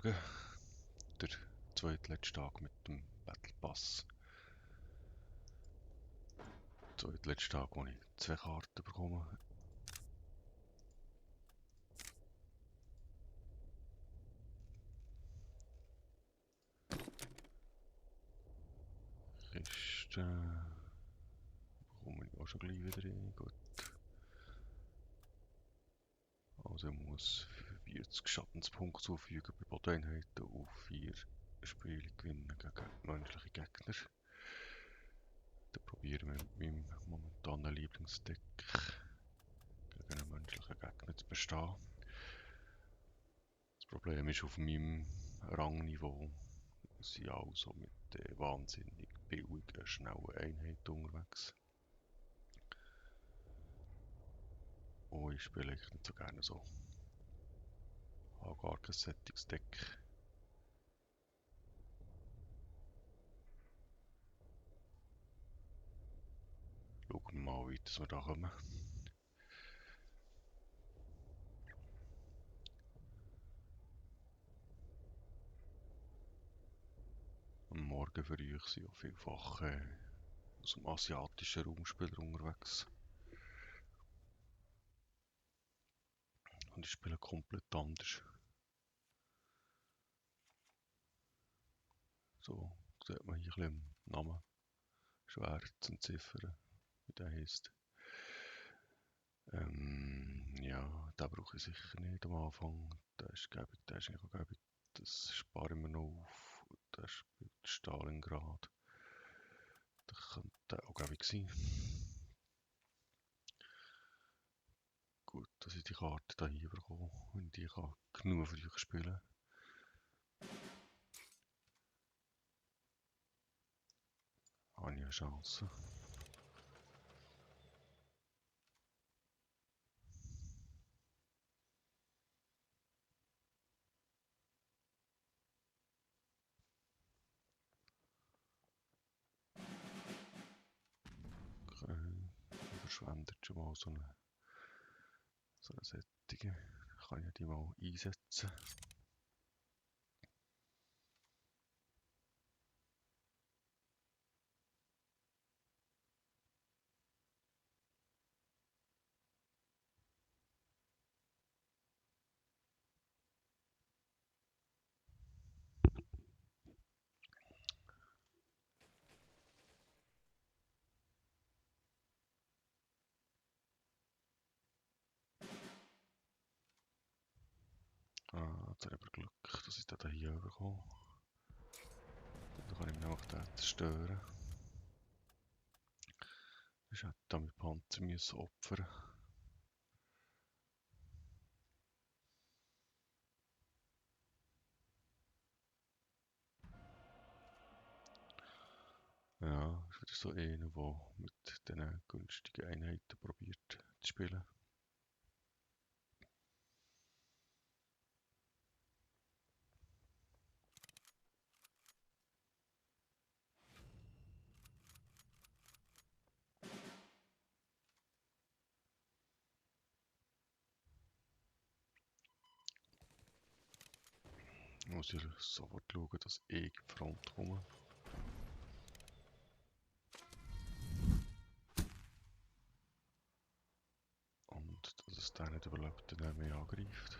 schauen. Der zweitletzte Tag mit dem Battle Pass. Der zweitletzte Tag, wo ich 2 Karten bekomme. Kiste bekomme ich auch schon gleich wieder rein. Gut. Also ich muss 40 Schadenspunkte zufügen bei Bodeneinheiten und 4 Spiele gewinnen gegen menschliche Gegner. Dann probieren wir mit meinem momentanen Lieblingsdeck gegen einen menschlichen Gegner zu bestehen. Das Problem ist, auf meinem Rangniveau sind alle so mit wahnsinnig billigen, schnellen Einheiten unterwegs. Und ich spiele eigentlich nicht so gerne so. Ich habe gar kein solches Deck. Schauen wir mal, wie weit wir da kommen. Am Morgen für euch sind auch vielfach aus dem asiatischen Raumspieler unterwegs. Und die spielen komplett anders. So sieht man hier ein bisschen im Namen schwer zu entziffern, wie der heisst. Ja, den brauche ich sicher nicht am Anfang. Der ist gäbig, der ist nicht auch gäbig. Das spare ich mir noch auf. Der spielt Stalingrad. Das könnte auch gäbig sein. Gut, dass ich die Karte hier bekomme und die kann genug für euch spielen. Habe ich eine Chance. Okay. Verschwendet schon mal so eine Sättige. Kann ich die mal einsetzen. Jetzt habe ich aber Glück, dass ich den hier bekomme. Dann kann ich nämlich den zerstören. Ich hätte damit Panzer müssen opfern. Ja, ist wieder so einer, der mit diesen günstigen Einheiten probiert zu spielen. Muss ich sofort schauen, dass ich in die Front komme. Und dass es der nicht überlebt, der mich angreift.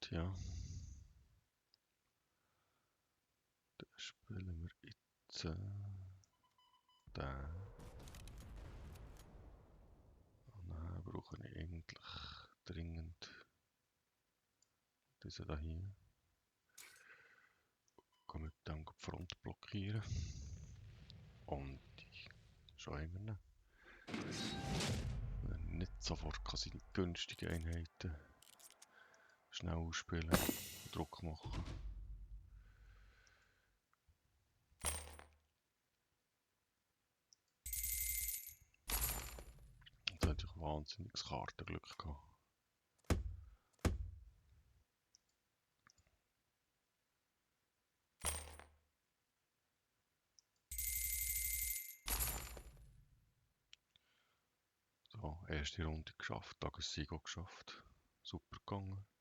Tja. Dann spielen wir jetzt den. Und dann brauche ich eigentlich dringend diesen da hier. Kann mit dem die Front blockieren. Und schon haben wir ihn. Nicht sofort kann seine günstigen Einheiten schnell ausspielen, Druck machen. wahnsinniges Kartenglück gehabt. So, erste Runde geschafft, Tagessieg auch geschafft. Super gegangen.